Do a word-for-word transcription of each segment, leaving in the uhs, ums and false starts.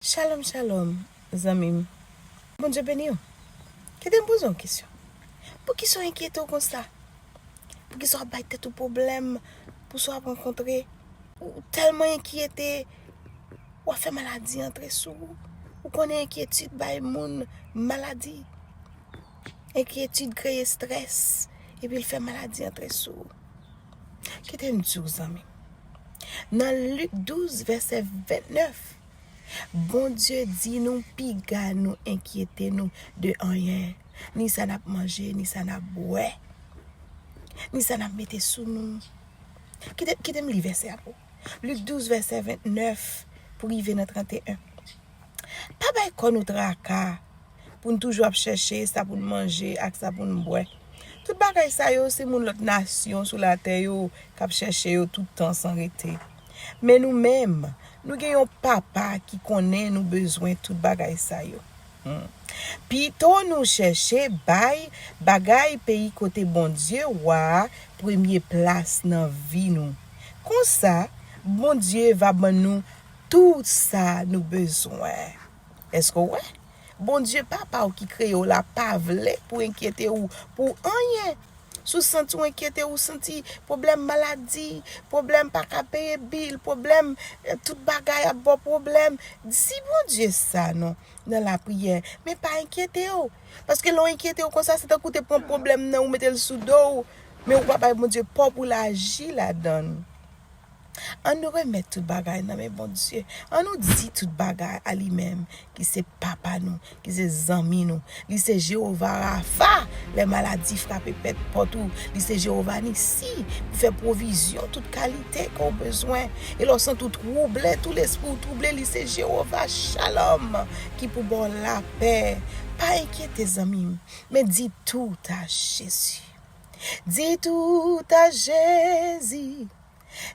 Shalom, shalom, zanmi m. Bondye beni w. Kite m poze w yon kesyon. Poukisa w enkyete w konsa? Poukisa w ap bay tèt ou pwoblèm pou sa w ap rankontre? Ou tèlman enkyete, w ap fè maladi antre sou ou. Ou konnen enkyetid bay moun maladi. Enkyetid kreye estrès, epi l fè maladi antre sou ou. Kite m di w, zanmi. Nan Lik douz, vèsè vennèf, Bondye di nou piga nou enkyete nou de anyen, ni sa n ap manje, ni sa n ap bwè, ni sa n ap mete sou nou. Kite, kite m li vèsè a pou ou. Lik douz, vèsè vennèf pou rive nan trannteyen. Pa bay kò nou traka pou n toujou ap chèche sa pou n manje ak sa pou n bwè. Tout bagay sa yo, se moun lòt nasyon sou latè yo k ap chèche yo tout tan san rete. Men nou menm, nou gen yon Papa ki konnen nou bezwen tout bagay sa yo. Hmm. Pito nou chèche bay bagay peyi kote Bondye, Wa a, premye plas nan vi nou. Konsa, Bondye va ban nou tout sa nou bezwen. Èske w wè? Bondye, Papa w ki kreye w la, pa vle pou enkyete w pou anyen. Si w santi w enkyete, ou santi pwoblèm maladi, pwoblèm pa ka peye bil, pwoblèm, eh, tout bagay ap ba w pwoblèm, di Bondye sa non nan lapriyè. Men pa enkyete w. Paske lè w enkyete w konsa, se tankou w te pran pwoblèm nan, ou mete l sou do w, men ou pa bay Bondye pa w pou l aji ladan l. Ann nou remèt tout bagay nan men Bondye. Ann nou di tout bagay a li menm, ki se Papa nou, ki se zanmi nou. Li se Jewova Rafa, lè maladi frape pèt pòt ou. Li se Jewova Nisi, pou fè pwovizyon tout kalite ke w bezwen. E lè w santi w twouble, tou lespri w twouble, li se Jewova Shalom, ki pou ba w lapè. Pa enkyete, zanmi m, men di tout a Jezi. Dis tout à Jésus,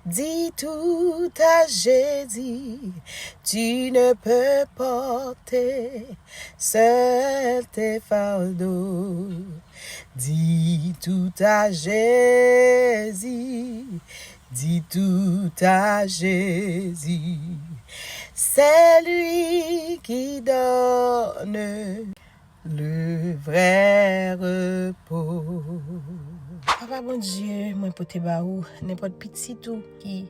dis tout à Jésus, tu ne peux porter seul tes fardeaux. Dis tout à Jésus, dis tout à Jésus, c'est lui qui donne le vrai repos. Papa Bondye, mwen pote ba ou nenpòt pitit ou ki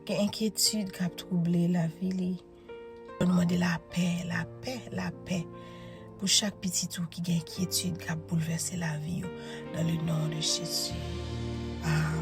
gen enkyetid k ap twouble lavi li. Nou mande lapè, lapè, lapè pou chak pitit ou ki gen enkyetid k ap boulvèse lavi yo, dans le nom de Jésus. Amen.